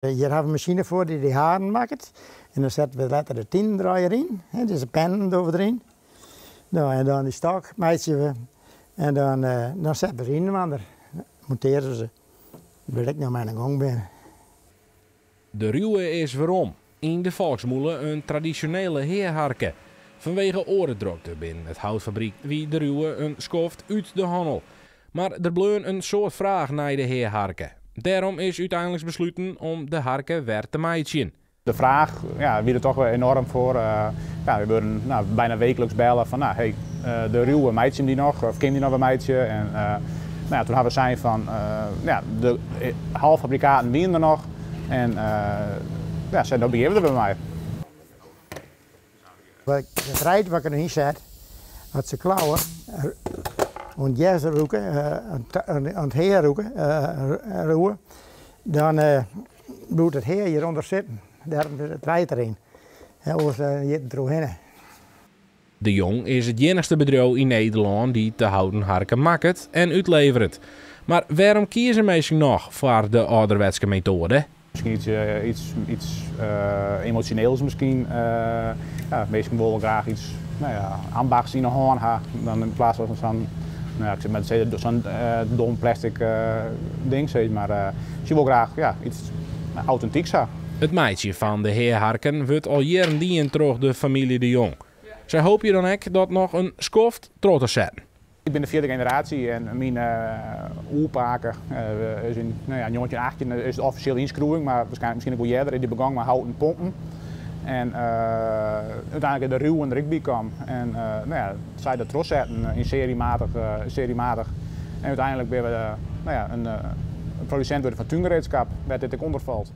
Hjir hawwe we in masine foar dy't dy haren makket. En dan sette we letter de tiendraaier yn, dus de pennen dogge we deryn. No, en dan dy stok meitsje we en dan, dan sette we se yninoar. Montearje we se. Wêr't ik no mei oan 'e gong bin. De ruwe is werom. Yn de folksmûle in tradisjonele heaharke. Fanwege oare drokte binnen it houtfabryk wie de ruwe in skoft út de hannel. Mar der bleaun in soad fraach nei de heaharke. Dêrom is úteinliks besluten om de harke wer te meitsjen. De fraach ja, wie der toch wer enoarm foar. Ja, we wurden nou, bijna wekelijks belle fan, nou, hey, de ruwe meitsje dy noch, of kin dy noch wer meitsje? En nou ja, toen hawwe we sein fan, ja, de halffabrikaten wiene der noch. En ja, sei, no begjinne we der wer mei. It reid wat ik deryn set, as se klauwe oan it gers rûke, oan it hea rûke, roe, dan bliuwt it hea hjirûnder sitten. Dêrom is it reid deryn. Oars jit it deroerhinne. De Jong is it iennichste bedriuw yn Nederlân dy't de houten harke makket en útleveret. Mar wêrom kieze minsken noch foar de âlderwetske metoade? Miskien iets, iets, iets emosjoneels miskien. Ja, minsken wolle graach iets nou ja, ambachts yn 'e hân ha, dan yn plaats fan sa'n, nou ja, ik sil mar sizze, sa'n dom plastic ding sis mar. Se wolle graach ja, iets autentyks ha. It meitsjen fan de heaharken wurdt al jierren dien troch de famylje De Jong. Sy hoopje dan ek dat noch in skoft troch te setten. Ik bin de fjirde generaasje en myn oerpake is yn nou ja, 1918 is it offisjeel ynskriuwing, mar waarskynlik miskien ek wol earder, is dy begûn mei houten pompen. En úteinlik is de ruwen der ek by kaam. En nou ja, sy dat trochsetten yn seriematig, seriematig. En úteinlik binne we nou ja, in produsint wurden fan túngereedskap, wêr't dit ek ûnder falt.